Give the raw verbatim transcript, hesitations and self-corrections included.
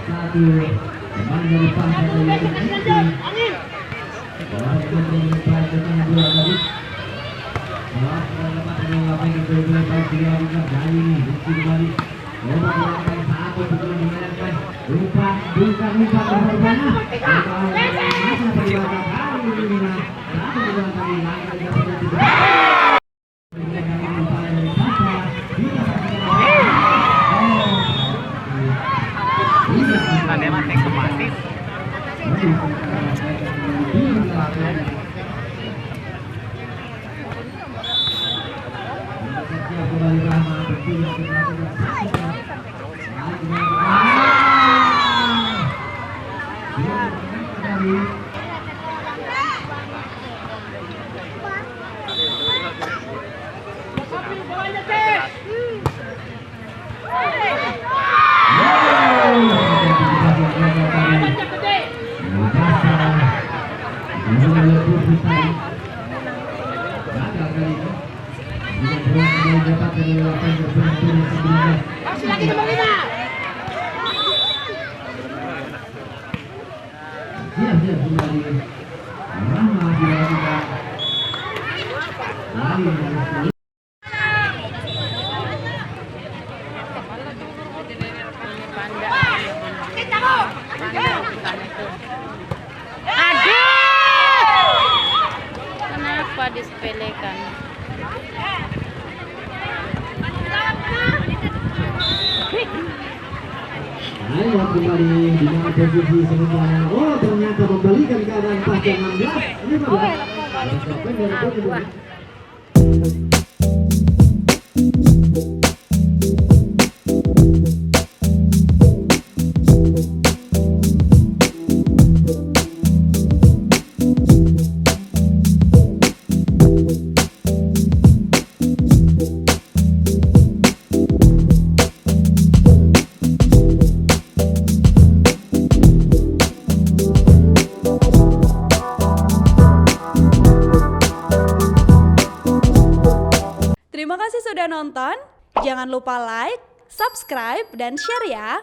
Satu, pemain dari Pangkal Jaya. Bola sudah dilepas ke tengah bola tadi. Bola sudah lepas dari lapangan, bola baik, dia buka dari ini, Rizky kembali. Coba bola angkat satu, pukulan dimainkan. Umpan, bukan umpan, umpan. Umpan, masih ada di belakang. Kali ini, Mina. Satu, dua, kali, langkah, Nah, dia mah teks otomatis. Siap, siap, kembali. Rahma, siap, siap. Lari, lari. Aduh! Kenapa disepelekan? Ayo kembali di mana posisi sementara. Oh, ternyata membalikan keadaan pas jam enam belas. Ini pada. Ada siapa yang dari Apa? Terima kasih sudah nonton. Jangan lupa like, subscribe, dan share ya.